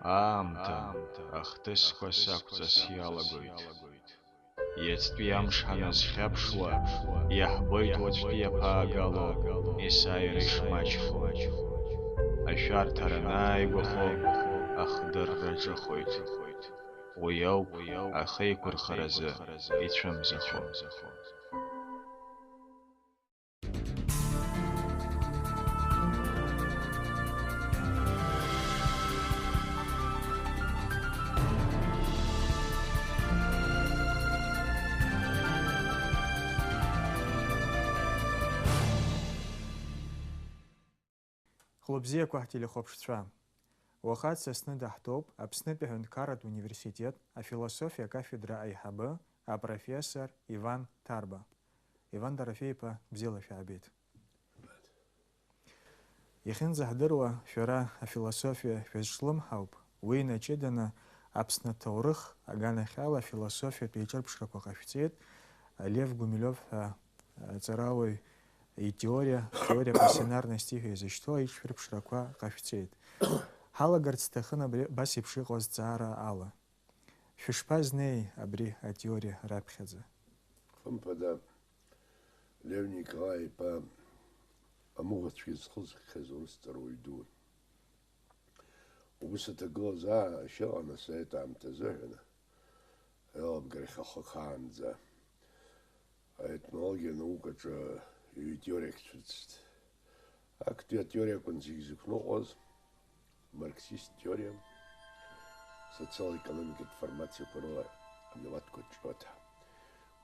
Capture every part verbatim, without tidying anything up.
Аамҭа ахҭысқәа сақәҵас иалагоит. Иацтәи амш ҳаназхьаԥшуа, иаҳбоит уаҵәтәи иаԥаагало есааира ишмаҷхо. Ашәарҭара анааигәахо, ахдырра ҿыхоит. Уи ауп ахеиқәырхаразы ицәымзахо. Хәлыбзиақәа ҳтелехәаԥшцәа. Уаха дсасны даҳтәоуп Аԥснытәи аҳәынҭқарратә университет афилософиа акафедра аиҳабы, апрофессор Иван Ҭарба. Иван Дорофеи-иԥа, бзиала шәаабеит. Иахьынӡаҳдыруа, шәара афилософиа шәазҿлымҳауп, уи инаҷыданы Аԥсны аҭоурых аганахьала афилософиатә еиҿырԥшрақәа ҟашәҵеит, Лев Гумилев ҳәа аҵарауаҩ итеориа, теория пассионарности ҳәа изышьҭоу аиҿшәырԥшрақәа ҟашәҵеит. Ҳалагарц сҭахын абри, абас еиԥш иҟоу азҵаара ала. Шәышԥазнеи абри атеориа раԥхьаӡа? Хымԥада, Лев Николаи-иԥа амыӷәацәгьа зхы зхьаз урыс ҵарауаҩ дуун. Убыс аҭагылазаашьа ыҟан асовет аамҭазы ҳәаны, аилабгарахь ахы хаанӡа аетнологиа анаукаҿы ҩ-теориак цәырҵт. Актәи атеориа акәын зегь зықәныҟәоз, марксисттә теориа, социал-економикатә формациақәа рыла амилаҭқәа ҿиоит ҳәа.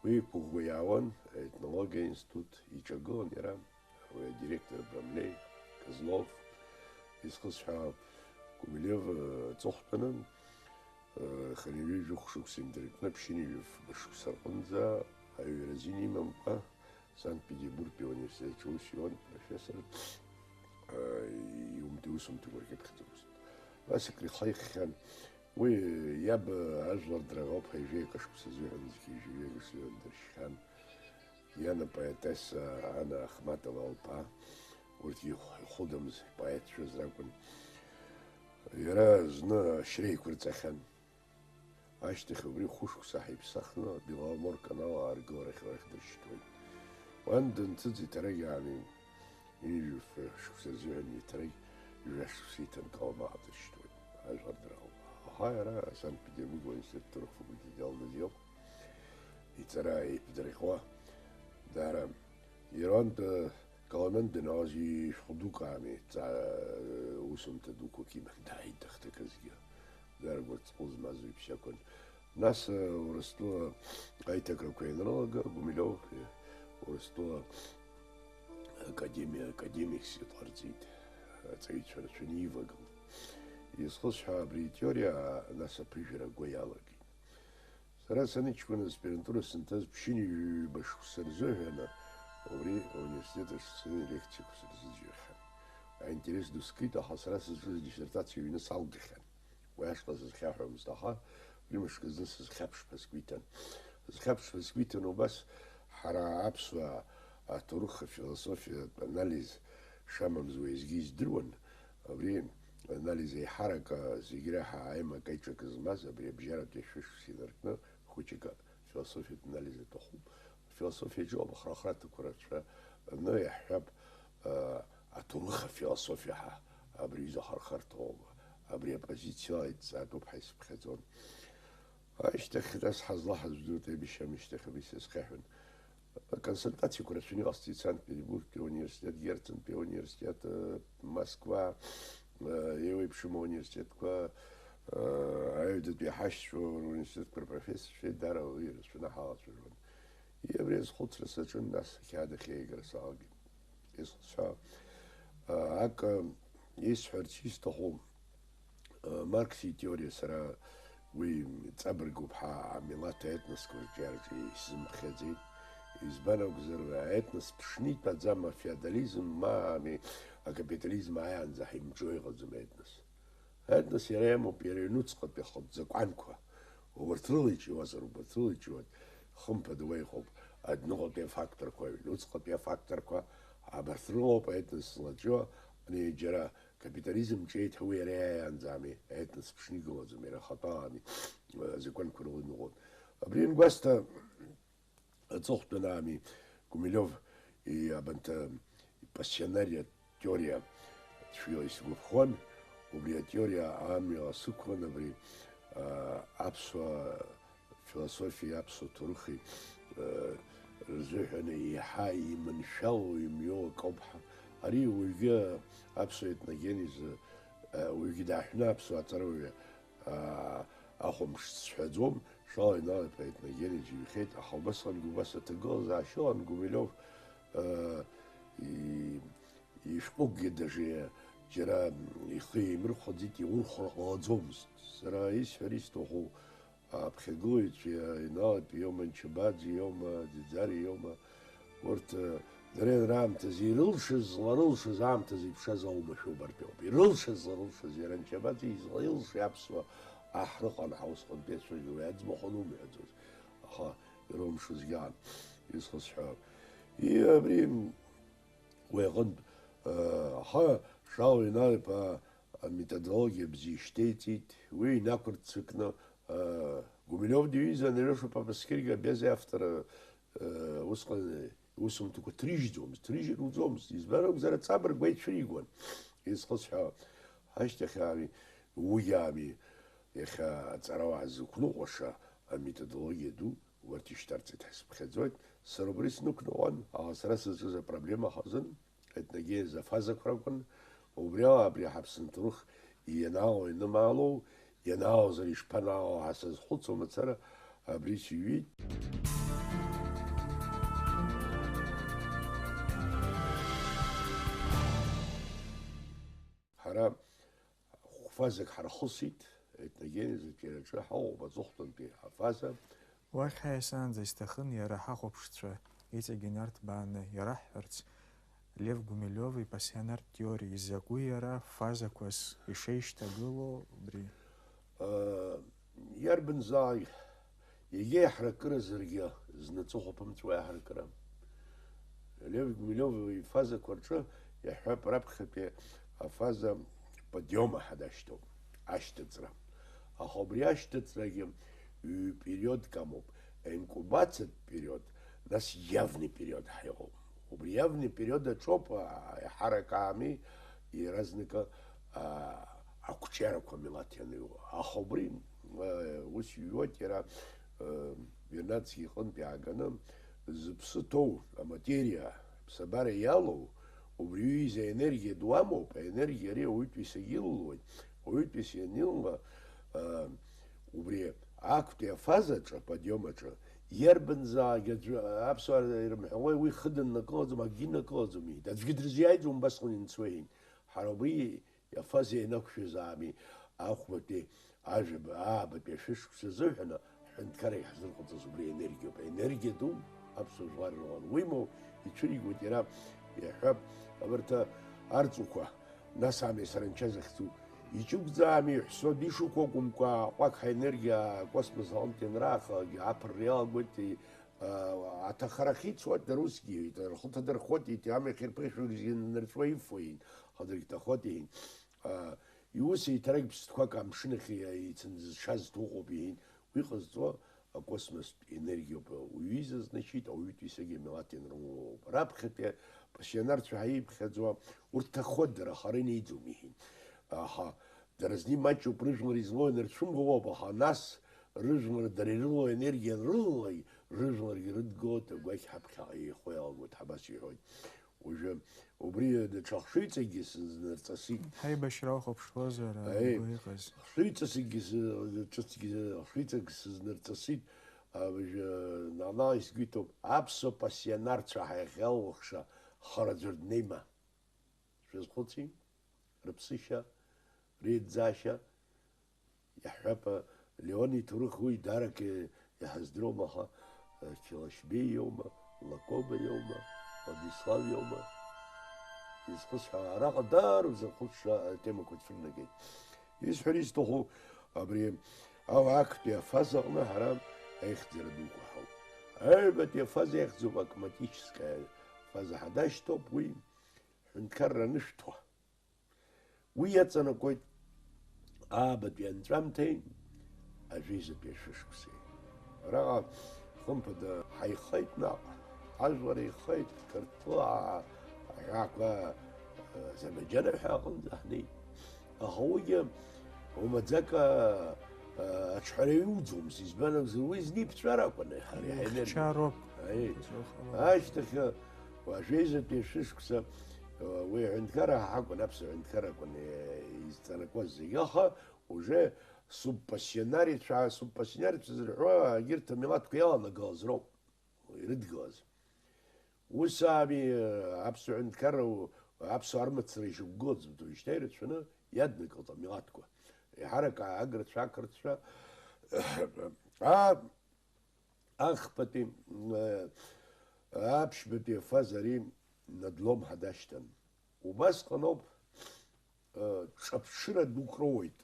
Уи иқәыӷәӷәо иаауан аетнологиа аинститут, иҿагылан иара, уи адиректор Брамлеи, Козлов, изхысҳәаау Гумилев аҵыхәтәаны, хынҩажәи жәохә шықәса инаркны ԥшьынҩажәи фба шықәса рҟынӡа аҩра азин имамкәа, Санкт-Петербургтәи ауниверситет аҿы аус иуан профессор, а, иумҭ-, иусумҭақәа ркьыԥхьӡомызт. Убас акрыххаиххьан. Уи иаб ажәлар драӷоуп ҳәа ҩажәи акы шықәса азыҳәан, зқьи жәаҩеи акы шазыҳәан дыршьхьан. Иан апоетесса Анна Ахматова лԥа, урҭ ихә-, ихәыдамыз поетцәаз ракәын. Иара зны ашьра еиқәырҵахьан. Ашьҭахь убри хәышықәса ҳаиԥсахны Беломор канал ааргыларахь уахь дыршьҭуеит. Уан данҭыҵ иҭарагь ааны ҩажәа шықәса рзыҳәан иҭарагь ҩажәа шықәса иҭан Колымаҟа дыршьҭуеит. Ажәлар драауп. Аха иара Санкт-Петербург университет аҭоурых факультет иалныз иоуп. Иҵара еиԥдырӷьуа, даара ируантә Коломен данааз ишәҟә дук аами, ҵа-, усумҭа дуқәак иман дааит дахҭаказгьы. Дара гәырҵҟәыл змаз уаҩԥсы акәын. Нас, э, Урыстәыла аиҭакрақәа ианрылага, Гумилев, э, Урыстәыла академиа академикс иҟарҵеит, аҵаҩцәа рацәаны ивагылт. Изхысҳәаа абри итеориа, нас аԥыжәара агәы иалагеит. Сара саныҷкәын аспирантура сынҭаз ԥшьынҩажәи ҩба шықәса рзыҳәаны убри ауниверситет аҿы сцаны лекциақәа сырзыӡырҩхьан. Аинтерес ду скит, аха сара сызҿыз диссертациа ҩны салгахьан. Уи ашҟа сызхьаҳәуамызт, аха ҩымшк зны сызхьаԥшԥа сгәы иҭан. Сызхьаԥшԥа сгәы иҭан убас, ҳара аԥсуаа аҭоурых афилософиатә анализ шамамз уеизгьы издыруан, абри анализ еиҳарак, зегь реиҳа аимак-аиҿак змаз, абри абжьаратәи ашәышықәса инаркны хәыҷык афилософиатә анализ аҭахуп. Афилософиаҿы иҟоуп ахрахраҭақәа рацәа, аны иаҳҳәап, а, аҭоурых афилософиа ҳәа, абри изы ахырхарҭа ауп, абри апозициала иҭҵаатәуп ҳәа исыԥхьаӡон. Ашьҭахь, нас ҳазлаҳаз жәдыртә аибашьра ашьҭахь абри сазхьаҳәын. Аконсультациақәа рацәаны иҟасҵеит Санкт-Петербургтәи ауниверситет, Герцентәи ауниверситет, э, Москва, э, еиуеиԥшым ауниверситетқәа, э, аҩадатәи ҳашьцәа руниверситетқәа рпрофессорцәеи дара уи ирацәаны ҳалацәажәон. Абри азхәыцра саҿын, нас ақьаад ахь еигара салагеит. Исҳәо, э, акы исҳәарц исҭаху, Маркс итеориа сара уи ҵабыргуп ҳәа амилаҭ аетносқәа рҿиараҿы исзымԥхьаӡеит. Избан акәзар, аетнос ԥшны итәаӡам, афеодализм ма ами, акапитализм ааиаанӡа ҳимҿо иҟаӡам аетнос. Аетнос иара иамоуп иара иҩнуҵҟатәи ахатә закәанқәа. Убарҭ рыла иҿиуазар, убарҭ рыла иҿиуеит. Хымԥада уа иҟоуп адәныҟатәи афакторқәа, аҩнуҵҟатәи афакторқәа, абарҭ рылоуп аетнос злаҿио, ани џьара Капитализм ҿиеит ҳәа уи иара иааиаанӡами, аетнос ԥшны игылаӡом, иара ахатәы ами, э, азакәанқәа рыла иныҟәон. Абри иангәасҭа, аҵыхәтәан ами, Гумилев и-, абанҭ, э, ипассионариа теориа цәгьала исгәаԥхон, убри атеориа амҩала сықәлан, абри, э, аԥсуа философиеи аԥсуа ҭоурыхи, э, рзыҳәан еиҳа иманшәало, имҩоу акоуп ҳәа. Ари уаҩгьы аԥсуа етногенез, э, уаҩгьы дааҳәны аԥсуа аҵарауаҩы, э, ахәамԥшӡ сҳәаӡом, Шалва Инал-иԥа етногенез иҩхьеит, аха убасҟангьы убас аҭагылазаашьалан Гумилев, э, и-, ишәҟәыкгьы даже џьара ихы еимырхәаӡеит, иурхәар ҟалаӡомызт. Сара исҳәар исҭаху, аԥхьагылаҩцәа Инал-иԥа иоума, Нчабаӡе иоума, Ӡиӡариа иоума, урҭ, э, дара ианраамҭазы ирылшаз, зларылшаз аамҭазы иԥшаз аумашәа убартәи ауп. Ирылшаз, зларылшаз, иара Нчабаӡе излаилшеи аԥсуа аҳ рыҟан ҳа усҟантәи ацәажәара, уи аӡбахә анумҳәаӡоз, аха ирылымшозгьы аан, исхысҳәаап. И, абри, уи аҟынтә, э, аха Шалва Инал-иԥа аметодологиа бзиа ишьҭеиҵеит, уи инақәырццакны, э, Гумилев диҩызан Алиоша Папасқьыргьы абезиа автор, э, усҟан иусумҭақәа ҭрыжьӡомызт, ҭрыжьыр лӡомызт, избан акәзар, аҵабырг уа ицәыригон, изхысҳәаауа. Ашьҭахь ами, уигьы ами, иахьа аҵарауаа зықәныҟәаша аметодологиа ду, Урҭ ишьҭарҵеит ҳәа сыԥхьаӡоит. Сара убри снықәныҟәан, аха сара сызҿыз апроблема хазын, етногенез афазақәа ракәын. Убри ала абри ҳаԥсынтә ҭоурых ианаало, ианымаало, ианаалозар ишԥанаало ҳәа сазхәыцуа мацара, абри сыҩит. Ҳара хә-фазак ҳархысит, етногенез аҿиараҿы ҳауп аҵыхәтәантәи афаза. Уахь ҳаиасаанӡа исҭахын иара ҳахәаԥшцәа иҵегь инарҭбааны ираҳҳәарц, Лев Гумилев ипассионартә теориа изакәи иара фазақәас ишеишьҭагылоу убри? Э, иарбанзаалак Егьа иаҳаракыразаргьы, зны аҵыхәа ԥымҵәо аиаҳаракыра. Лев Гумилев ифазақәа рҿы иаҳҳәап, раԥхьатәи афаза подиома ҳәа дашьҭоуп, ашьҭыҵра. Аха убри ашьҭыҵрагьы ҩ-периодк амоуп, аинкубациатә период, нас явный период ҳәа иҟоуп. Убри явный период аҿоуп, а, иаҳарак аами, иаразнакы, а, ақәҿиарақәа милаҭ ианыҩуа. Аха убри, а, ус иҩуеит иара, а, Вернадски иҟынтә иааганы, зыԥсы ҭоу аматериа, аԥсабара иалоу, убри ҩыза аенергиа ду амоуп, аенергиа ари ауаҩытәыҩсагьы илылуеит, ауаҩытәыҩса ианилуа, а, убри актәи афазаҿы, аподиом аҿы, иарбанзаалак аӡәы, аԥсуаа ирымҳәауеи, уи хыдыннакылаӡом, акгьы ннакылаӡом, иҳәеит. Аӡәгьы дырзиааиӡом убасҟан ианцо, иҳәеит. Ҳара убри иафаза ианақәшәаз аами, ахәбатәи, ажәаб-, аабатәи ашәышықәса азыҳәаны ҳҳәынҭқарра иаҳзырҟаҵаз убри аенергиоуп. Аенергиа ду аԥсуа жәлар ирылан. Уимоу, ицәыригоит иара, иаҳҳәап, абарҭ арҵәқәа, нас ами саранча захьӡу. Иҷыгәӡа ами, ҳәсо дишықәу акәымкәа, аҟәақҳа енергиа акосмос аҟынтә ианраахалак, аԥырра иалагоит, и-, а, аҭахарахь ицуа дара усгьы иҳәеит, рхы ҭадырхоит, иҳәеит, амҩахь ирԥыхьоу зегьы нанарҵәуа ифо иҳәеит, хадыргь ҭахоит иҳәеит. А, иус еиҭарак ԥстәқәак амшын ахь ицынзызшаз ҭыҟоуп иҳәеит, уи ҟазҵо акосмостә енергиоуп, уҩыза значит, ауаҩытәыҩсагьы амилаҭ ианрылоуп. Раԥхьатәи апассионарцәа ҳәа иԥхьаӡо, урҭ ҭахоит дара, аха ара инеиӡом иҳәеит. Аха дара зны имаҷуп, рыжәлар излоу ианырцәымӷу ауп, аха нас рыжәлар дара ирылоу аенергиа анрылалак, рыжәларгьы рыдгылоит агәақь ҳаԥхьаҟа еихо иалагоит, ҳабас иҳәоит. Уажәы убри даҽа хшыҩҵакгьы сызнарҵасит. Ҳаибашьра ухәаԥшуазар, Аи, агәы иҟаз. Хшыҩҵакгьы сы-, ҿыцгьы, хшыҩҵак сызнарҵасит. А, уажәы, ана исгәиҭоуп, аԥсуа пассионарцәа ҳәа иахьалухша хара аӡәыр днеима? Шәазхәыци? Рыԥсышьа, реидӡашьа, иаҳҳәап, Леон иҭоурых уи даарак иҳаздыруам, аха, э, Чалашьбеи иоума, Лакоба иоума, Владислав иоума, изхысҳәаа, араҟа даараӡа ахәыцра атемақәа цәырнагеит. Исҳәар исҭаху абри ала актәи афаза аҟны ҳара аихьӡара дуқәа ҳауп. Аҩбатәи афаза иахьӡуп аклиматическая фаза ҳадашьҭоуп, уи ҳәынҭқарра анышәҭуа. Уи иаҵанакуеит аабатәи анҵәамҭеи ажәеизатәи ашәышықәсеи. Араҟа, хымԥада, ҳаихеит наҟ, ҳажәлар еихеит, Қырҭтәыла аҳәаақәа, Азербаиџьан аҳәаа аҟынӡа ҳнеит. Аха уигьы умаӡака, аҿҳәара иуӡомызт, избан акәзар, уи зны иԥҵәара акәын, иаҳа-, иаҳа инервит. Ихьчароуп. Аиеи. Ашьҭахь, уажәеизатәи ашәышықәса, уи аҳәынҭқарра ҳакәын, аԥсуа ҳәынҭқарра акәын, изҵанакуаз зегьы, аха уже субпассионарицәа, субпассионарицәа зырҳәо, егьырҭ амилаҭқәа иаланагалаз роуп. Ирыдгылаз. Ус ами, аԥсуа ҳәынҭқарра, аԥсуаа рымацара ишықәгылаз, уажәшьҭа ирацәаны иаднакылт амилаҭқәа. Еиҳарак агырцәа, ақырҭцәа, а, ахԥатәи, а, аԥшьбатәи афаза ари надломҳа дашьҭан. Убасҟаноуп, а, ҿаԥшыра дук роуеит.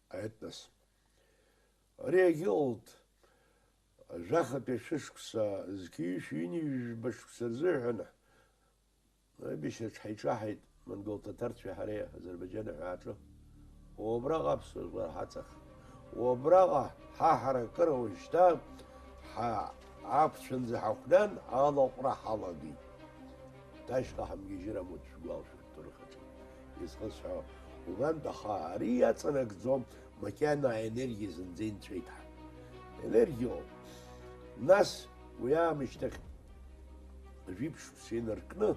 Аетнос. Ари агьыҟалт, жәахатәи ашәышықәса, зқьи ҩышәи ҩынҩажәи жәба шықәса рзыҳәан, аибашьраҿ ҳаиҿаҳаит монгол-ҭаҭарцәеи ҳареи Азербаиџьан аҳәааҿы. Убраҟа аԥсуа жәлар ҳаҵах. Убраҟа ҳа ҳаракыра уажәшьҭа ҳа ақәцәанӡа ҳахәнан алаҟәра ҳалагеит. Ашьха ҳамгьежьыр амуит шәгәалашәоит. Ҭоурых аҿы изхысҳәаауа убантә, аха ари иаҵанакӡом, макьана аенергиа зынӡа инҵәеит ҳәа. Енергиоуп. Нас уи аамышьҭахь жәиԥшь шықәса инаркны,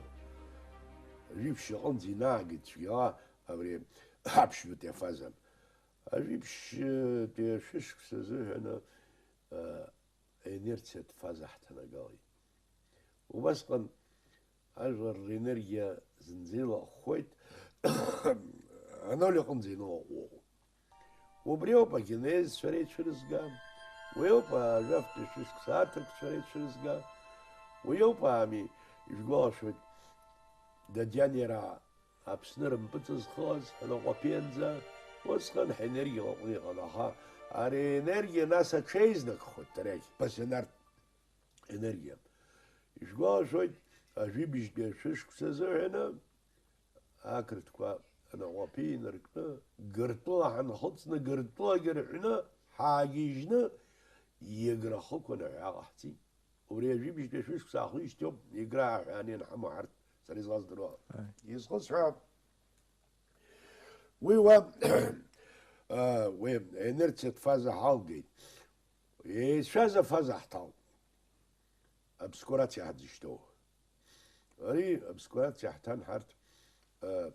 жәиԥшь аҟынӡа инаагеит цәгьала абри аԥшьбатәи афаза. Ажәиԥшьтәи ашәышықәса азыҳәаны, а, аинерциатә фаза ҳҭанагалеит. Убасҟан ажәлар ренергиа зынӡа илаҟәхоит, аноль аҟынӡа инылаҟәуа. Убри ауп агенезцәа реицәырызга, уи ауп ажәафтәи шәышықәса аҭырқәцәа реицәырызга, уи ауп, ами, ижәгәалашәоит, Дадиан иара Аԥсны рымпыҵызхуаз ҳнаҟәаԥианӡа, усҟан ҳенергиа лаҟәны иҟан, аха ари аенергиа нас аҽеизнагхоит дарагь, пассионартә енергиа. Ишәгәалашәоит, ажәибжьтәи ашәышықәса азыҳәаны ақырҭқәа анаҟәаԥиа инаркны, Гыртәыла ҳанхыҵны, Гыртәылагьы рҳәны, ҳаагьежьны, Егра ахықәан аҳәаа ҟаҳҵеит. Убри ажәибжьтәи ашәышықәса аахижьҭеи ауп Егра аҳәааны ианҳамоу ҳарҭ, сара излаздыруа. Ааи. Изхысҳәаауа, уи уа, а, уи аинерциатә фаза ҳалгеит. Еицәаз афаза ҳҭалт. Обскурациа ҳзышьҭоу. Ари обскурациа ҳҭан ҳарҭ, а,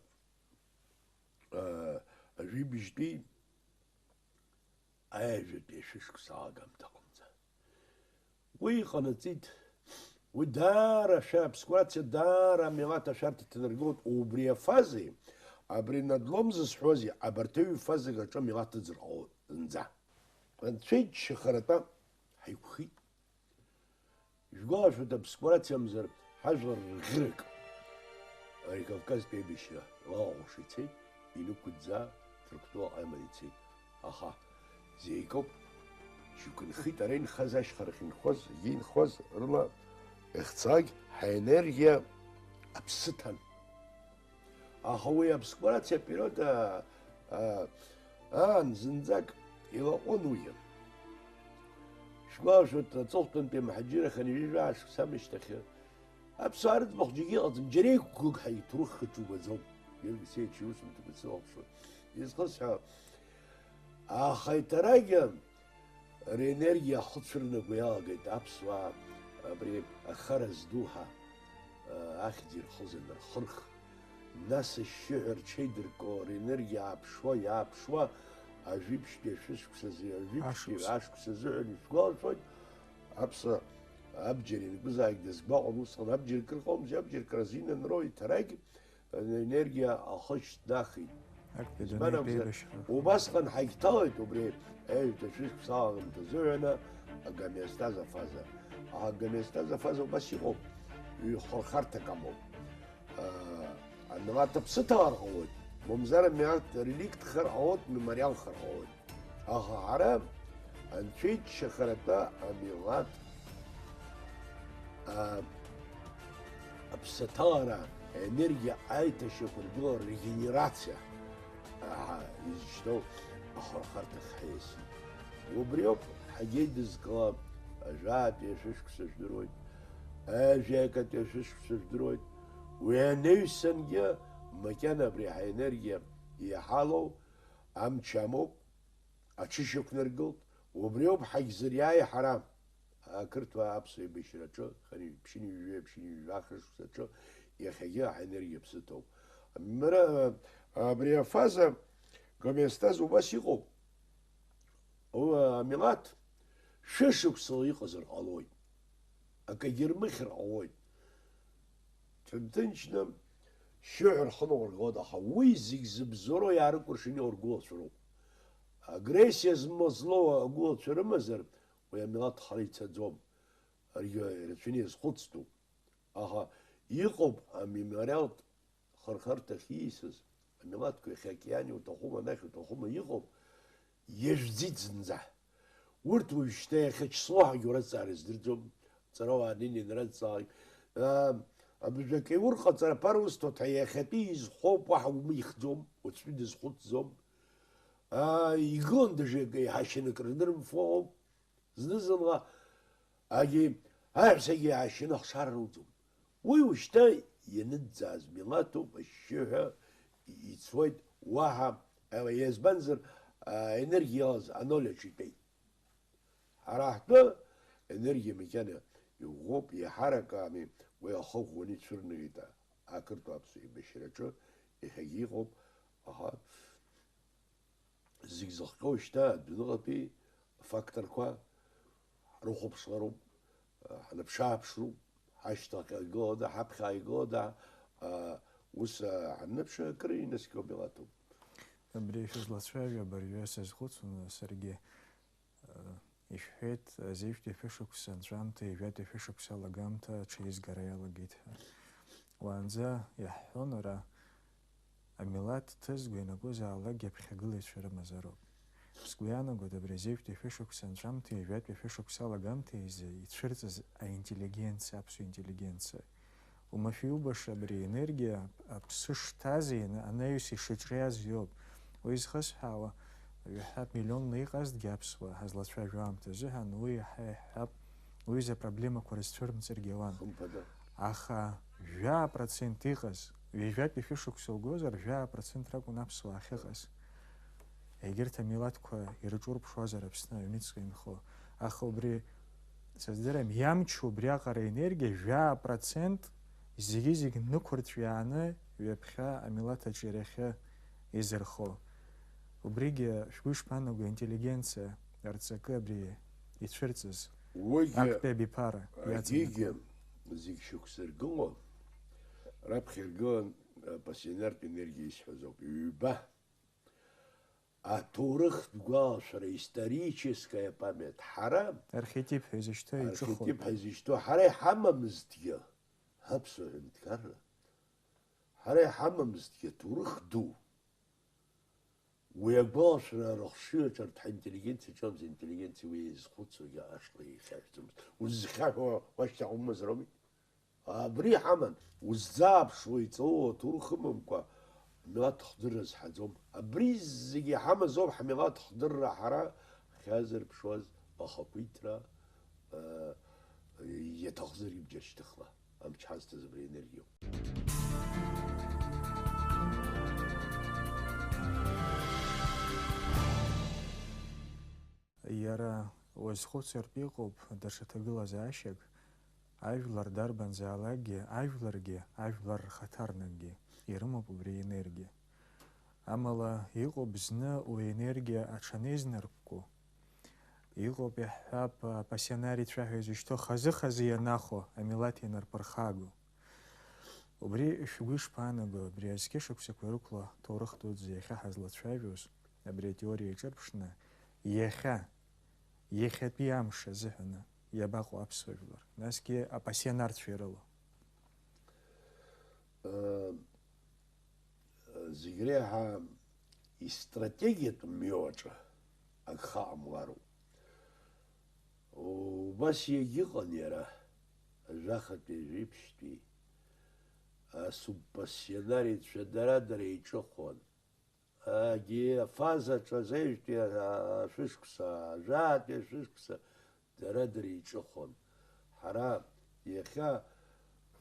а, ажәибжьтәи аҩажәатәи ашәышықәса алагамҭаҟынӡа. Уи иҟанаҵеит, уи даара ашәа-, аобскурациа даара амилаҭ ашәарҭа ҭанаргылоит, убри афазеи, абри надлом зысҳәози, абарҭ аҩ-фазак аҿы амилаҭ ыӡырҟалоит зынӡа. Анцәа иччахаратәа ҳаиқәхеит. Ижәгәалашәоит, аобскурациамзар ҳажәлар рӷьырак ари Кавказтәи аибашьра лалаҟәша ицеит, инықәыӡаа Ҭырқәтәылаҟа иманы ицеит. Аха зеикоуп, шьоукы нхеит, ара инхаз ашьхарахь инхоз, егьи инхоз рыла ихцалак ҳаенергиа аԥсы ҭан. Аха уи аобскурациа апериод, а, а, аан зынӡак илаҟәын уигьы. Шәгәалашәоит, аҵыхәтәантәи амҳаџьыраханы ҩажәа шықәса амышьҭахьы, аԥсуаа рыӡбахә џьаргьы ыҟаӡам, џьара иқәгылоуп ҳәа иҭоурых хыҽ убаӡом. Георги Алексеевич иусумҭақәа сылаԥшуеит. Изхысҳәаау, аха иҭарагьы ренергиа ахы цәырнаго иалагеит аԥсуаа абри ахара зду ҳәа, а, ахьӡ ирхыз анырхырх, нас ашьшьыҳәа рҽеидыркыло ренергиа ааԥшуа, иааԥшуа, ажәибжьтәи ашәышықәсазы, ажәибжьтәи ашықәс. Ашықәс азыҳәан ишәгәалашәоит, аԥсуа абџьар ианакәызаалак дазгәаҟуан, усҟан абџьар кыр ҟаумзи, абџьар кыр азин анроу иҭарагь, аенергиа ахы шьҭнахит. Актәи Избан адунеитә акәзар, еибашьра. Убасҟан ҳагьҭалеит убри аҩажәатәи ашәышықәса алагамҭа азыҳәаны агомеостаз афаза. Агомеостаз афаза убас иҟоуп, ҩхырхарҭак амоуп. Аа, амилаҭ аԥсы ҭалар ҟалоит, мамзар амилаҭ реликтхар ҟалоит, мемориалхар ҟалоит. Аха ҳара анцәа иччахаратәы амилаҭ, а, аԥсаҭалара, аенергиа аиҭашьақәыргылара, регенерациа, Аҳа, изышьҭоу ахырхарҭахь ҳаиасит. Убриоуп ҳагьеидызкылап, ажәаатәи ашәышықәса жәдыруеит, ажәакатәи ашәышықәса жәдыруеит. Уи анаҩсангьы макьана абри ҳаенергиа иҳалоу амч амоуп, аҽышьақәнаргылт, убриоуп ҳагьзыриааи ҳара. Ақырҭуа аԥсуа еибашьраҿы, хынҩажәи ԥшьынҩажәи ԥшьынҩажәи жәаха шықәсаҿы иахьагьы ҳаенергиа ԥсы ҭоуп. Мра-, абри афаза гомеостаз убас иҟоуп. Уи амилаҭ шәышықәсала иҟазар ҟалоит. Акагьы рмыхьыр ҟалоит. Ҭынҭынчны шьшьыҳәа рхы наургоит, аха уи зегь зыбзоуроу иаарыкәыршаны иаургылацәа роуп. Агрессиа змоу злоу агәылацәа рымазар, уи амилаҭ хара ицаӡом. Аргьы ирацәаны иазхәыцтәуп. Аха иҟоуп амемориалтә хырхарҭахь ииасыз амилаҭқәа, иахьа океани уҭахума, анахь уҭахума, иҟоуп, иажәӡит зынӡа. Урҭ уажәшьҭа иахьа число ҳәагьы уара зҵаара издырӡом, ҵарауаа анеины инрыдҵаалак. Аа, абыржәы акеиур ҟаҵара ԥара усҭоит ҳәа иахьатәи изхоуп, уаҳа умихӡом, уаҵәтәи дызхәыцӡом. Аа, игылан дажәакы еиҳа шьанак рнырымфо ыҟоуп. Зны-зынла агьи аҳәсагьы иаашьаны ахшара руӡом. Уи ушьҭа ианыӡӡааз милаҭуп, ашьшьыҳәа ицоит, уаҳа, ала, избанзар, а, енергиа иалаз аноль аҿы итәеит. Ҳара ҳтәы енергиа макьана иӷәӷәоуп, иҳаракаами, уи ахы ӷәӷәаны ицәырнагеит ақырҭуа аԥсуа еибашьраҿы, иахьагьы иҟоуп, аха зегь зыхҟьо шьҭа адәныҟатәи афакторқәа ҳрыхәаԥшлароуп, ҳнаԥшы-ааԥшроуп, ҳашьҭахьҟа игылада, ҳаԥхьа игылада, ус ҳаннаԥшы акыр инаскьоуп, илаҭәоуп. Абри шәызлацәажәо абыржәы сазхәыцуан саргьы. Ишәҳәеит, азеижәтәи ашәышықәса анҵәамҭа, ҩажәатәи ашәышықәса алагамҭа аҽеизгара иалагеит ҳәа. Уаанӡа иаҳҳәон ара, амилаҭ ҭызго ианакәызаалакгьы аԥхьагылаҩцәа рымазароуп. Сгәы иаанагоит, абри азеижәтәи ашәышықәса анҵәамҭа, ҩажәатәи ашәышықәса алагамҭа изы ицәырҵыз аинтеллигенциа, аԥсуа интеллигенциа. Умашәа иубаша абри аенергиа аԥсы шҭаз, анаҩс ишыҿиаз иоуп. Уи зхысҳәаауа, ҩаҳа миллионла иҟазҭгьы аԥсуаа ҳазлацәажәо аамҭазыҳәан, уи иаҳа иаҳҳәап, уҩыза апроблемақәа рызцәырымҵыргьы ауан. Хымԥада. Аха жәаа процент иҟаз, ҩажәатәи шәышықәса угозар, жәаа процент ракәын аԥсуаа ахьыҟаз. Егьырҭ амилаҭқәа ирҿурԥшуазар Аԥсны аҩныҵҟа инхо. Аха убри, сыздырам, иамчу убриаҟара аенергиа жәаа процент зегьы-зегь нықәырҵәиааны ҩаԥхьа амилаҭ аҿиарахьы изырхо. Убригьы шәгәы ишԥаанаго, интеллигенциа рҵакы абри ицәырҵыз Уигьы актәи абиԥара иацымлакуа? Егьигьы зегь шықәсыргыло, раԥхьа иргылан, э, пассионартә енергиа исҳәаз ауп. Ҩба. Аҭоурыхтә гәалашәара, историческая память, ҳара Архетип ҳәа изышьҭоу иҿыхоит. Архетип ҳәа изышьҭоу ҳара иҳамамызҭгьы, ҳаԥсуа ҳәынҭқарра, ҳара иҳамамызҭгьы аҭоурых ду, уи агәалашәара арахәшьҩы аҿы арҭ ҳинтеллигенциа ҿамзи, аинтеллигенциа уи изхәыцуагьы ашҟа ихьаҳәӡомызт. Узызхьаҳәуа уашьҭахь умазароуми? Абри ҳаман, узӡааԥшуа иҵоу аҭоурых ымамкәа, амилаҭ хдырра зҳаӡом. Абри зегьы иҳамаз ауп ҳмилаҭ хдырра ҳара ҳхьаазырԥшуаз ахақәиҭра, э, иаҭахзар ибџьар шьҭыхла, амч ҳазҭаз абри аенергиоуп. Иара уазхәыцыртә иҟоуп даҽа ҭагылазаашьак, ажәлар дарбанзаалакгьы, ажәларгьы, ажәлар рхаҭарнакгьы ирымоуп убри аенергиа. Амала иҟоуп зны уи аенергиа аҽанеизнаркәкәо, иҟоуп, иаҳҳәап, апассионарицәа ҳәа изышьҭоу хазы-хазы ианахо, амилаҭ ианарԥырхаго. Убри шәгәы ишԥаанаго, абри азқьышықәсақәа ирықәло аҭоурых дуӡӡа иахьа ҳазлацәажәоз, абри атеориа иҿырԥшны, иахьа, иахьатәи амш азыҳәаны иабаҟоу аԥсуа жәлар, насгьы апассионарцәа ирылоу? Э, зегь реиҳа истратегиатә мҩоу аҿы агха ҟамлароуп. Убас иагьыҟан иара, жәахатәи, жәиԥшьтәи, асубпассионарицәа дара-дара еиҿыхон. Агьи афазаҿы азеижәтәи ашәышықәса, ажәаатәи ашәышықәса дара дреиҿыхон. Ҳара иахьа,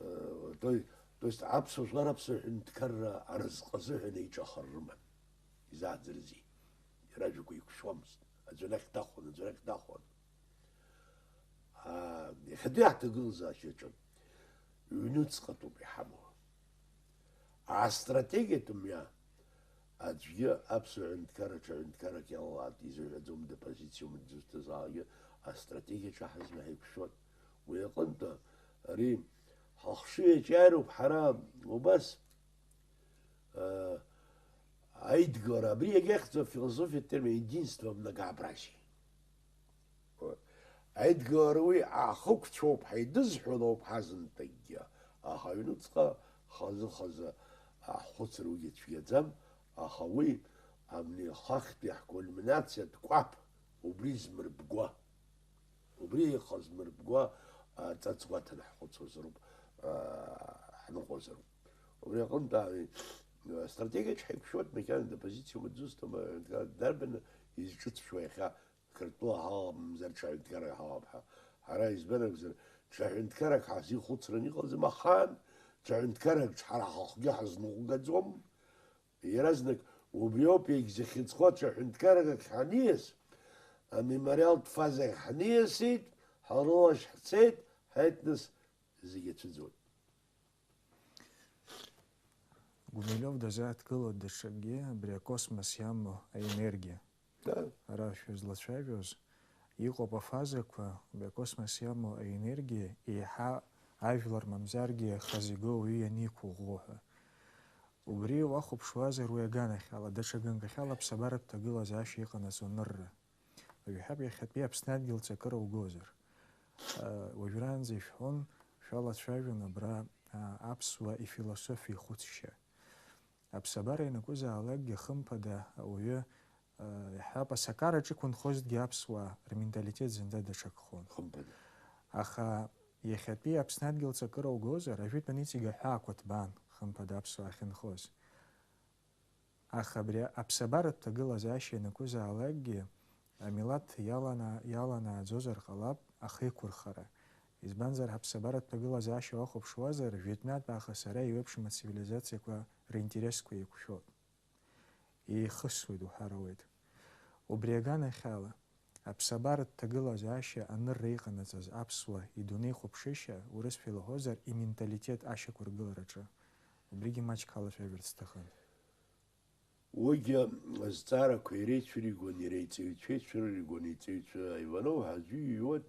э, то, то есть аԥсуа жәлар аԥсуа ҳәынҭқарра аразҟ азыҳәан еиҿахар рыман. Изааӡарызеи? Иара ажәақәа еиқәшәомызт. Аӡәы анахь дахон, аӡәы арахь дахон. Аа, иахьатәи аҳҭагылазаашьаҿы ҩнуҵҟатәуп иҳамоу. Астратегиатә мҩа аӡәгьы аԥсуа ҳәынҭқарра ҽа ҳәынҭқаррак иалалартә изыҳәаӡом, дапозициа умыдызҭазаалакгьы астратегиаҿы ҳазны ҳаиқәшәоит. Уи аҟынтә ари ҳахшыҩ аҿиароуп ҳара убас, э, аидгылара, абри иагьахьӡуп афилософиатә термин единство в многообразии. Аидгылара уи ахықәцәоуп, ҳаидызҳәалоуп ҳазынтәыкгьы, аха аҩнуҵҟа хазы-хазы аҳхәыцра уигьы цәгьаӡам, аха уи абни ахахьтәи ҳкульминациатә кәаԥ убри змырбгәа, убри ихазмырбгәа, а, ҵаҵ гәаҭаны ҳхәыцуазароуп, а, ҳныҟәозароуп. Убри аҟынтә, а, астратегиаҿ ҳаиқәшәоит, макьана дапозициа умыдызҭома, дарбан изҿыҵшәо иахьа Қырҭтәыла ҳаламзар, ҽа ҳәынҭқаррак ҳалап ҳәа. Ҳара, избан акәзар, ҽа ҳәынҭқаррак ҳазихәыцран иҟаӡам, ахаан ҽа ҳәынҭқаррак ҳара ҳахәгьы ҳазныҟәгаӡом. Иаразнак убриоуп иагьзахьыӡхо, ҽа ҳәынҭқаррак ҳаниас, амемориалтә фазахь ҳниасит, ҳарылашь ҳцеит, ҳаит, нас зегь ацәыӡуеит. Гумилиов дазааҭгылоит даҽакгьы, абри акосмос иамоу аенергиа. Да. Ара шәызлацәажәоз, иҟоуп афазақәа, абри акосмос иамоу аенергиа еиҳа ажәлар мамзаргьы хазы игоу ауаҩы ианиқәыӷәӷәо ҳәа. Убри уахәаԥшуазар, уи аганахьала, даҽа ганкахьала аԥсабаратә ҭагылазаашьа иҟанаҵо анырра. Уажәы ҳәа иахьатәи Аԥсны адгьыл ҵакыра угозар. Уажәраанӡа ишәҳәон, шәалацәажәон абра аԥсуа ифилософиа ихәыцшьа. Аԥсабара ианакәызаалакгьы, хымԥада, ауаҩы иаҳҳәап, асакара аҿықәынхозҭгьы аԥсуаа рменталитет зынӡа даҽакхон. Хымԥада. Аха иахьатәи Аԥсны адгьыл ҵакыра угозар, ажәытәан иҵегь аҳәаақәа ҭбаан, хымԥада, аԥсуаа ахьынхоз. Аха абри аԥсабаратә ҭагылазаашьа ианакәызаалакгьы, амилаҭ иалана-, иаланааӡозар ҟалап ахеиқәырхара. Избанзар, ҳаԥсабаратә ҭагылазаашьа уахәаԥшуазар, жәытәнатә аахыс ара еиуеиԥшым ацивилизациақәа ринтересқәа еиқәшәоит. Еихысуеит уҳәар ауеит. Убри аганахьала, аԥсабаратә ҭагылазаашьа анырра иҟанаҵаз аԥсуа идунеихәаԥшышьа, урысшәала уҳәозар, именталитет ашьақәыргылараҿы, убригьы маҷк ҳалацәажәарц сҭахын. Уигьы азҵаарақәа иреицәыригон, иара иҵаҩцәа ицәыригон, иҵаҩцәа Иванов аӡәы иҩуеит,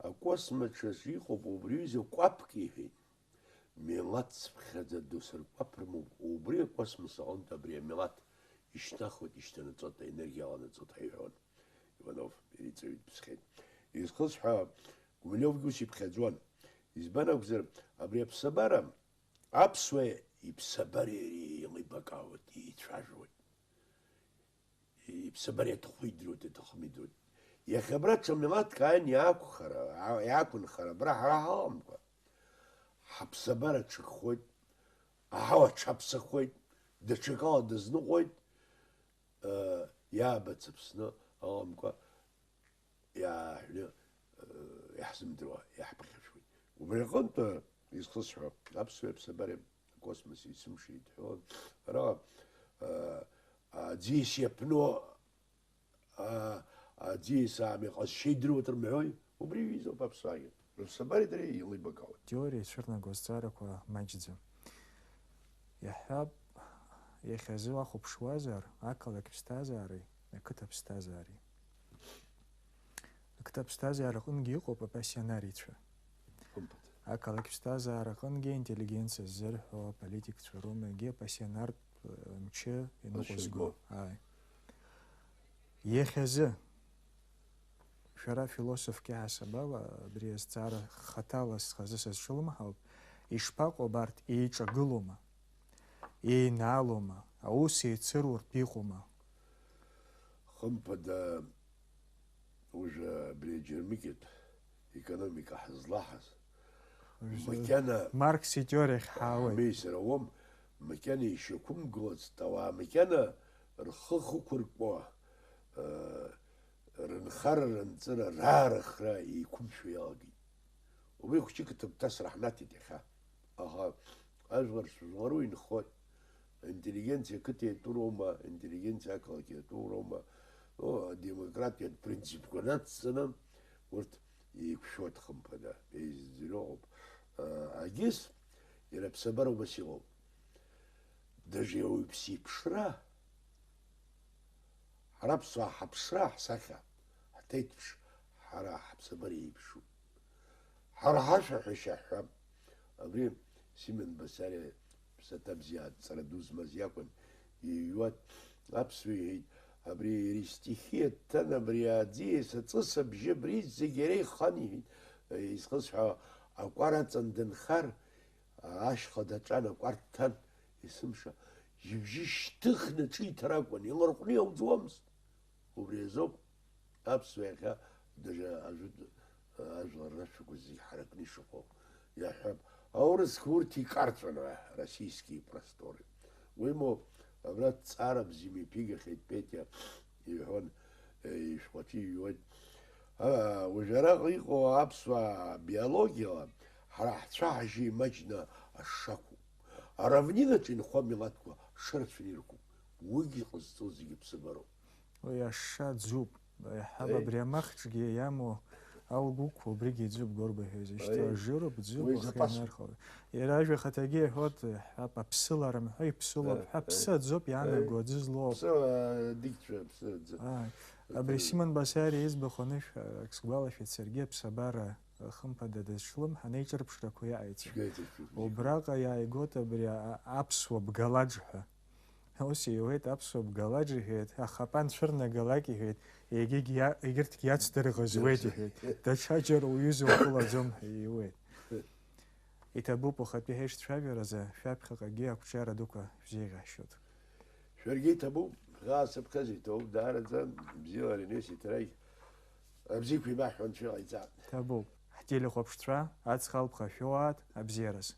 акосмос аҿы иҟоуп убри аҩыза кәаԥк, иҳәеит. Милаҭ цыԥхьаӡа ду сыркәаԥ рымоуп, убри акосмос аҟынтә абри амилаҭ ишьҭнахуеит, ишьҭанаҵоит, аенергиа аланаҵоит ҳәа иҳәон Иванов, иара иҵаҩ дыԥсхьеит. Изхысҳәаауа, Гумилиовгьы ус иԥхьаӡон. Избан акәзар, абри аԥсабара, аԥсуа иԥсабареи иареи еилибакаауеит, еицәажәоит. Иԥсабара иаҭаху идыруеит, иаҭахым идыруеит. Иахьа абра ҽа милаҭк ааин иаақәхара, иаақәынхара, абра ҳара ҳаламкәа, ҳаԥсабара ҽакхоит, аҳауа ҽаԥсахоит, даҽакала дазныҟәоит, э, иаабац Аԥсны аламкәа, иааҳәны, э, иаҳзымдыруа, иаҳԥхьашәоит. Убри аҟынтә, э, изхысҳәо, аԥсуа иаԥсабареи акосмоси есымша идҳәон. Ара, э, аӡиас иаԥну, а, аӡиас аами ҟазшьа идыруеит рымҳәои? Убри иҩызоуп аԥсуаагьы. Рыԥсабареи дареи еилибакаауеит. Теориа ицәырнаго азҵаарақәа маҷӡам. Иаҳҳәап, иахьазы уахәаԥшуазар, ақалақь ԥсҭазаареи ақыҭа ԥсҭазаареи. Ақыҭа ԥсҭазаара аҟынгьы иҟоуп апассионарицәа. Хымԥада. Ақалақь ԥсҭазаара аҟынгьы аинтеллигенциа ззырҳәо аполитикцәа роума, егьи апассионартә, э, мчы иныҟәызго. Ааи. Иахьазы, шәара философк иаҳасаб ала, абри азҵаара хаҭала схазы сазҿлымҳауп, ишԥаҟоу абарҭ, еиҿагылома? Еинаалома, аус еицыруартә иҟоума? Хымԥада, уажәы абри аџьармыкьатә економика ҳазлаҳаз, Уажәы макьана Маркс итеориахь ҳаауеит. Ҳмеизар ауам, макьана ишьақәымгылацт ауаа, макьана Рхы хықәыркуа, рынхара-рынҵыра раарыхра еиқәымшәо иалагеит. Убри хәҷык аҭыԥҭасра ҳнаҭеит иахьа. Аха ажәлар шәыжәларуа инхоит. Аинтеллигенциа ақыҭа иатәу роума, аинтеллигенциа ақалақь иатәу роума, ну, адемократиатә принципқәа нацҵаны урҭ еиқәшәоит хымԥада, еизӡырҩы ыҟоуп. Агьыс, иара аԥсабара убас иҟоуп. Даже ауаҩԥсы иԥшра, ҳара аԥсуаа ҳаԥшра, ҳсахьа, ҳҭеиҭԥш, ҳара ҳаԥсабара еиԥшуп. Ҳара ҳашәаҳәашьа ҳҳәап. Абри Симон Басариа ԥсаҭа бзиа, аҵара ду змаз иакәын, иҩуа аԥсуа иҳәеит. Абри иара истихиа дҭан, абри аӡиас аҵыс абжьы абри зегь иара ихан иҳәеит. Изхысҳәаауа акәар аҵан дынхар, ашьха даҿан, акәар дҭан, есымша. Ибжьы шьҭыхны ҿиҭыр акәын, иларҟәны иауӡомызт. Убри азоуп аԥсуа иахьа даже ажәытә ажәлар рашәақәа зегь ҳаракны ишыҟоу. Иаҳҳәап, аурысқәа урҭ икарҵәан, а, российские просторы. Уимоу, абра дҵаара бзиа имҩаԥигахьеит Петиа, иҳәон, э, ишәҟәаҿы иҩуеит. А, уажә араҟа иҟоу аԥсуаа биологиала ҳара ҳцәа-ҳжьы имаҷны ашша ақәуп. Аравнинаҿ инхо амилаҭқәа шырацәаны ирықәуп. Уигьы ҟазҵо зегьы ԥсабароуп. Уи ашша ӡуп. Иаҳҳәап, Еи. Абри амахҽгьы иамоу алгәықәа убригьы иӡуп, Горба ҳәа изышьҭоу Еи. Ажыроуп, ӡуп, Уи уахи запас. Анархауеи. Иара ажәа ахаҭагьы иҳәоит, иаҳҳәап, аԥсылара мҳәа, иԥсылоуп Еи. ҳәа, ԥсы Еи. Аӡоуп, иаанагоу Еи. Аӡы злоу. Ԥсы, а, дикцәа, ԥсы аӡы. Ааи. Абри Аӡы. Симон Басариа иӡбахә анышә, ак сгәалашәеит саргьы, аԥсабара, хымԥада, дызҿлымҳан, еиҿырԥшрақәа иаҟаиҵеит. Цәгьа иҵыршәуп. Убраҟа иааигоит абри а-, аԥсуа бгалаџ ҳәа. Ус иуеит, аԥсуа бгалаџ иҳәеит, ахапан цәырнагалак иҳәеит, егьигь иа-, егьырҭгь иацдырӷызуеит иҳәеит, даҽаџьара уҩыза уҟәылаӡом ҳәа иуеит. Иҭабуп, уахатәи ҳаишцәажәаразы шәаԥхьаҟагьы ақәҿиара дуқәа шәзеиӷьаҳшьоит. Шәаргьы иҭабуп, шәхы аасыԥхьаз иҭоуп, даараӡа бзиала Ренес иҭрагь абзиақәа еибаҳҳәон, шәыҟаиҵааит. Иҭабуп. Ҳтелехәаԥшцәа, аҵх алԥха шәоуааит, абзиараз.